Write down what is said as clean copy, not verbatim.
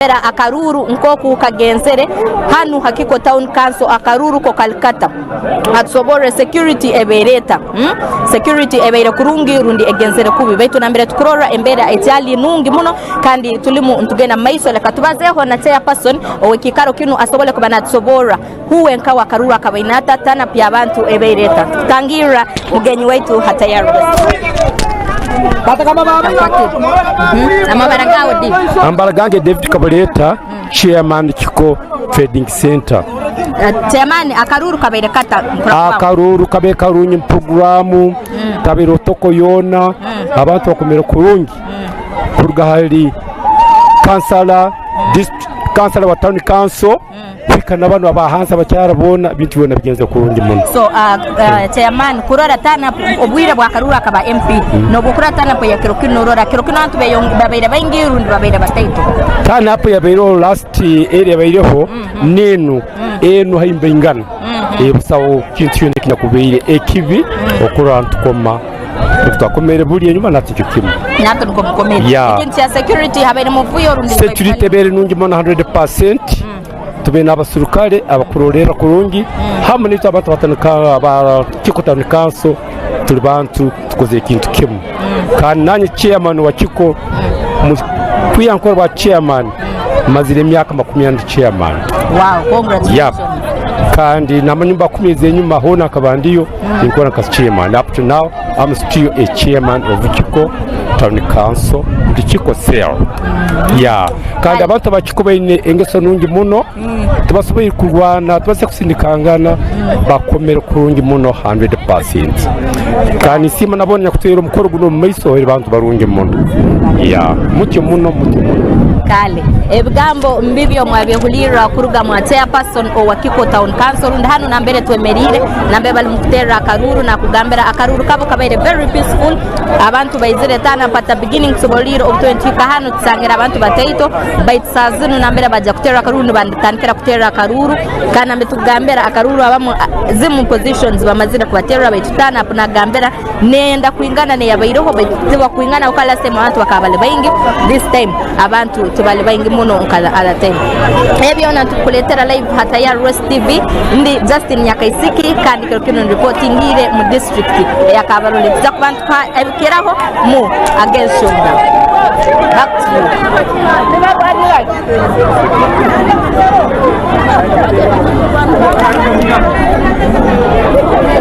Akaruuru nk'oku kagenzere hanu ha Kiko Town Council akaruuru ko kali kata? Atusoborre security ebaire eta? Security ebaire kurungi rundi egenzere kubi? Baitu nambere tukurorra embeera ekyali nungi muno kandi tulimu nitugenda mu maiso leka tubazeeho na chairperson ow'ekiikaro kinu asobole kuba natusoborra huwe nkawe akaruuru akabaine ata, turn up y'abantu ebaire eta? Tutangirra mugenyi waitu ha Tayari West. Amabara gaawe di? Amabara gange David Kabuleta, Chairman Kiko Trading Centre. Chairman, akaruuru kabaire kata? Akaruuru kabaire karungi mu puroguraamu, kabaire otoko yoona, abantu bakomire kurungi kuruga ahari kansala, kansala wa tawuni kanso, kuhika na banu aba hansi abakyara boona ebintu byona bigenze kurungi muno. So uh, uh, chairman kurora turn up obwire bwa Karuru akaba MP nobwo kurora turn up ya kiro kinu norora kiro kinu abantu babaire baingi rundi babaire bataito. Turn up yabaireho last eri yabaireho nenu enu haihi nibaingana busaho kintu kyona ekinyakubaire ekibi okurora nitukoma. Obu twakomeire buri enyuma nahati nikyo kimwe. Nahati nikwo mukomeire. Yeah. Ekintu kya security habaire muvuyo rundi Security ebaire nungi muno 100%. Tubaire n'abaserukare abakurolerra kurungi hamu naitwe abantu aba aba Kiko Town Council turi bantu tukozire ekintu kimu. Kandi nanye chairman wa Kiko kwiha nkora bwa chairman mazire emyaka 40 ndi chairman. Wow, congratulations. Yep. Kandi namanya omu bakumiize enyuma hoona nkaba ndiyo. Ninkora nka chairman up to now I'm still a chairman of Kiko town council ndi Kiko cell yeah kandi abantu aba Kiko baine engeso nungi muno tibasoboire kurwana tibasoboire kusindikangana bakomere kurungi muno 100% kandi nsiima na boona nyakutwaire omukoro gunu omu maiso bari bantu barungi muno yeah mutyo muno mutyo muno. Kale ebigambo mbibyo mwabyehulirra kuruga mwa chairperson owa Kiko Town Council rundi hanu nambere twemerire nambere bali mukuterra akaruuru nakugambira akaruuru kabo kabaire very peaceful abantu baizire turn up at the beginning tusobolire obu twena tuhika hanu tusangire abantu bataito baitu saaha zinu nambere baja kuterra akaruuru nibatandikira kuterra akaruuru kandi nambere tukugambira akaruuru abamu zimu positions bamazire kubaterra baitu turn up nagambira Neyenda kwingana neyabaireho baitu tibakwingana habwokuba last time abantu bakaba bali baingi, this time abantu tibali baingi muno nka the other time. Ebi byona nitukuletera live ha Tayari West TV, ndi Justin Nyakaisiki kandi kiro kinu niripotingiire mu district eya Kabarole. Nituza kuba nitukuha ebikiraho mu ag'enshonga. Back to you.